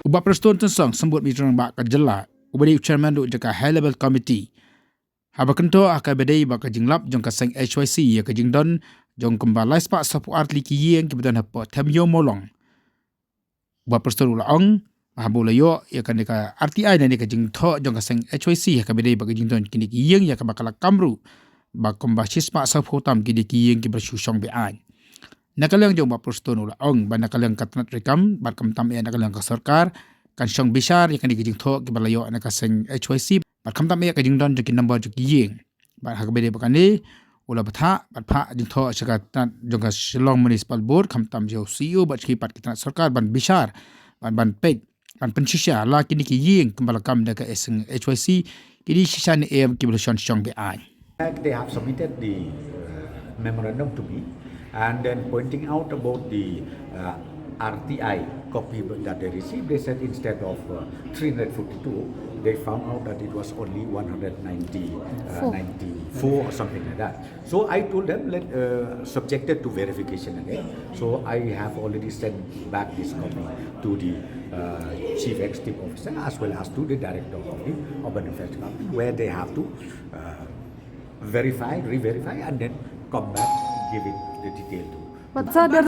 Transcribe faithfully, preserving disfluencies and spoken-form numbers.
Bah Prestone Tynsong, Symbud Rangbah ka jylla, uba dei u chairman ruh jong ka High Level Committee, haba kyntu ha kaba dei bad ka jinglap jong ka seng H Y C ïa ka jingdon jong kumba lai spah saphew ar tylli ki ïing kiba don hapoh Them Ïew Mawlong. Bah Prestone u la ong, haba u la ïoh ïa kane ka R T I ne ka jingthoh jong ka seng H Y C ha kaba dei bad ka jingdon kine ki ïing, ïa kaba ka la kam ruh ba kumba shi spah saphew tam ki dei ki ïing kiba shu shong be-aiñ. Na ka liang jong Bah Prestone u la ong ba na ka liang ka tnat treikam bad khamtam eh na ka liang ka sorkar kan shong bishar ïa kane ka jingthoh kiba la ïoh na ka seng H Y C bad khamtam eh ka jingdon jong ki number jong ki ïing. Bad ha kaba dei bad kane, u la bthah bad phah jingthoh sha ka tnat jong ka Shillong Municipal Board, khamtam sha u C E O bad sha ki pat ki tnat sorkar ban bishar bad ban peit ban pynshisha la kine ki ïing kumba la kam da ka seng H Y C ki dei shisha ne em kiba la shon shong be-aiñ. They have submitted the uh, memorandum to me and then pointing out about the uh, R T I copy that they received, they said instead of uh, three hundred forty-two, they found out that it was only one hundred ninety, uh, ninety-four or something like that. So I told them, let uh, subjected to verification again. So I have already sent back this copy to the uh, chief executive officer as well as to the director of the urban affairs department, where they have to uh, verify, re-verify, and then come back giving the detail to. But sir, there